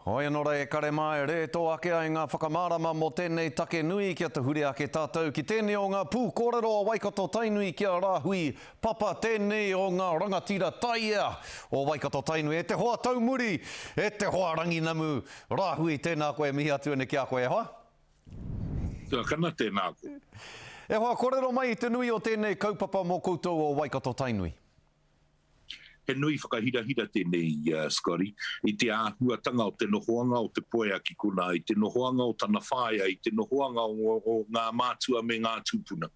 Hoi anō rā e kare mā e rētō ake ai ngā whakamārama mō tēnei take nui kia tahuri ake tātou ki tēnei o ngā pūkōrero a Waikato Tainui ki a Rāhui Papa tēnei o ngā rangatira taiea o Waikato Tainui e te hoa taumuri e te hoa ranginamu Rāhui tēnā koe e mihi atu ana ki a koe e hoa. Tuakana tēnā koe. E hoa kōrero mai i te nui o tēnei kaupapa mō koutou o Waikato Tainui. He nui whakahirahira tēnei, Scotty, i te āhuatanga o te nohoanga o te poea ki konā, i te nohoanga o tana whaea, i te nohoanga o ngā mātua me ngā tūpuna.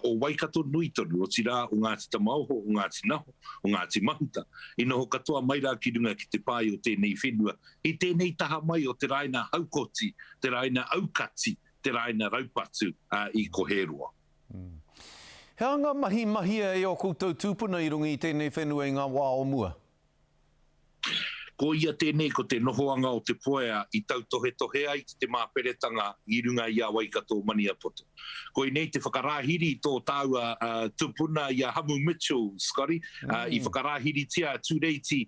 O Waikato nui tonu, otirā o Ngāti Tamaoho, o Ngāti Naho, o Ngāti Mahuta, i noho katoa mai rā ki runga ki te pae o tēnei whenua, i tēnei taha mai o te raina haukoti, te raina aukati, te raina raupatu i Koheroa. He aha ngā mahi mahia e ō koutou tūpuna i runga i tēnei whenua i ngā wā o mua? Ko ia tēnei ko te nohoanga o te poea i tautohetohe ai ki te māperetanga i runga i a Waikato Maniapoto. Koinei te whakarāhiri i tō tāua tupuna i a Hamu Mitchell, Scotty, i whakarāhiritia a Tūreiti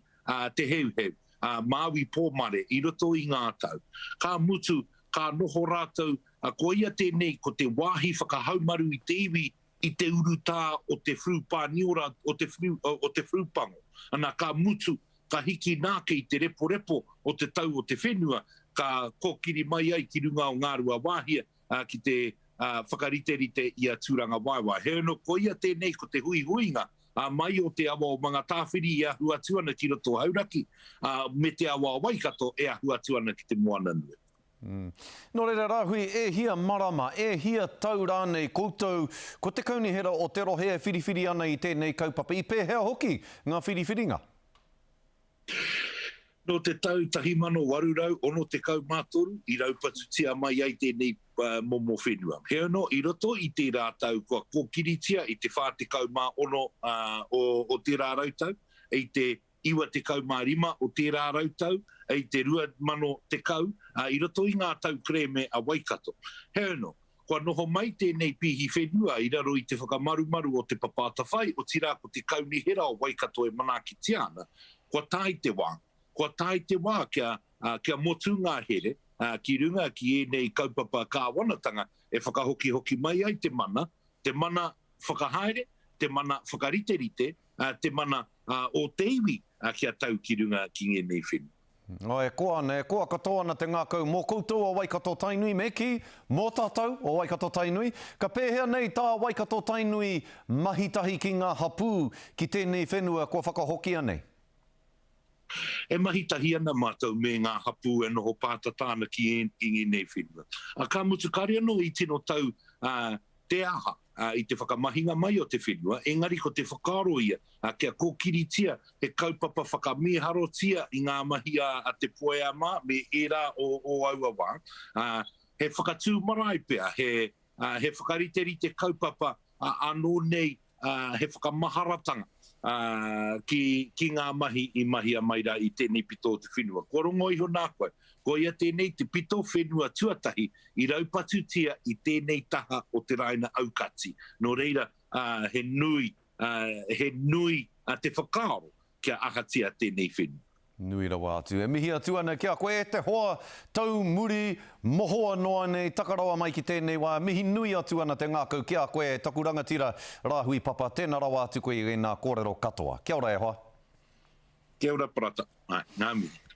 Te Heuheu, a Māui Pōmare i roto i ngā tau. Ka mutu, ka noho rātou Ā, koia tēnei ko te wāhi whakahaumaru i te iwi i te urutā o te whru Pāniora, o te whru, o te whru pango. Ana, ka mutu, ka hiki nāke i te reporepo o te tau o te whenua, ka kōkiri mai ai ki runga o Ngāruawāhia, ā, ki te, ā, whakariterite i a Tūrangawaewae. Heoi anō, koia tēnei ko te huihuinga, ā, mai o te awa o Mangatāwhiri e ahu atu ana ki roto o Hauraki, ā, me te awa o Waikato e ahu atu ana ki te Moananui. Nō reira, Rāhui, e hia marama, e hia tau rānei koutou ko te kaunihera o te rohe e whiriwhiri ana i tēnei kaupapa? I pēhea hoki ngā whiriwhiringa? Nō te tau 1863 i raupatutia mai ai tēnei momo whenua. Heoi anō, i roto i tērā tau kua kōkiritia i te 46 o tērā rautau, i te 95 o tērā rautau, i te 2010, ā, i roto i ngā tau kerēme a Waikato. Heoi anō, kua noho mai tēnei pīhi whenua i raro i te whakamarumaru o Te Papa Atawhai, otirā ko te Kaunihera o Waikato e manaakitia ana, kua tae te wā, kua tae te wā kia, kia motu ngā here, ki runga ki ēnei kaupapa kāwanatanga e whakahokihoki mai ai te mana, te mana whakahaere, te mana whakariterite, te mana o te iwi kia tau ki runga ki ngēnei whenua. Oh, e koa ana, e koa katoa ana te ngākau mō koutou o Waikato-Tainui, me kī, mō tātou o Waikato-Tainui. Ka pēhea nei tā Waikato-Tainui mahi tahi ki ngā hapū ki tēnei whenua kua whakahokia nei? E mahi tahi ana mātou me ngā hapū e noho pātata ana ki ngēnei whenua. Ka mutu, kāore anō i tino tau te aha i te whakamahinga mai o te whenua, engari ko te whakaaro ia kia kōkiritia he kaupapa whakamīharotia i ngā mahi a Te Puea mā me ērā o aua wā, he whakatū marae pea, he whakariterite kaupapa anō nei he whakamaharatanga ki ngā mahi i mahia mai rā i tēnei pito o te whenua. Kua rongo iho nā koe, koia tēnei te pito whenua tuatahi i raupatutia i tēnei taha o te raina aukati. Nō reira, he nui, he nui te whakaaro kia ahatia tēnei whenua. Nui rawa atu. E mihi atu ana ki a koe e te hoa tau muri mohoa noa nei taka rawa mai ki tēnei wā. Mihi nui atu ana te ngākau ki a koe e taku rangatira Rāhui Papa. Tēnā rawa atu koe i ēnā kōrero katoa. Kia ora e hoa. Kia ora Parata. Āe, ngā mihi.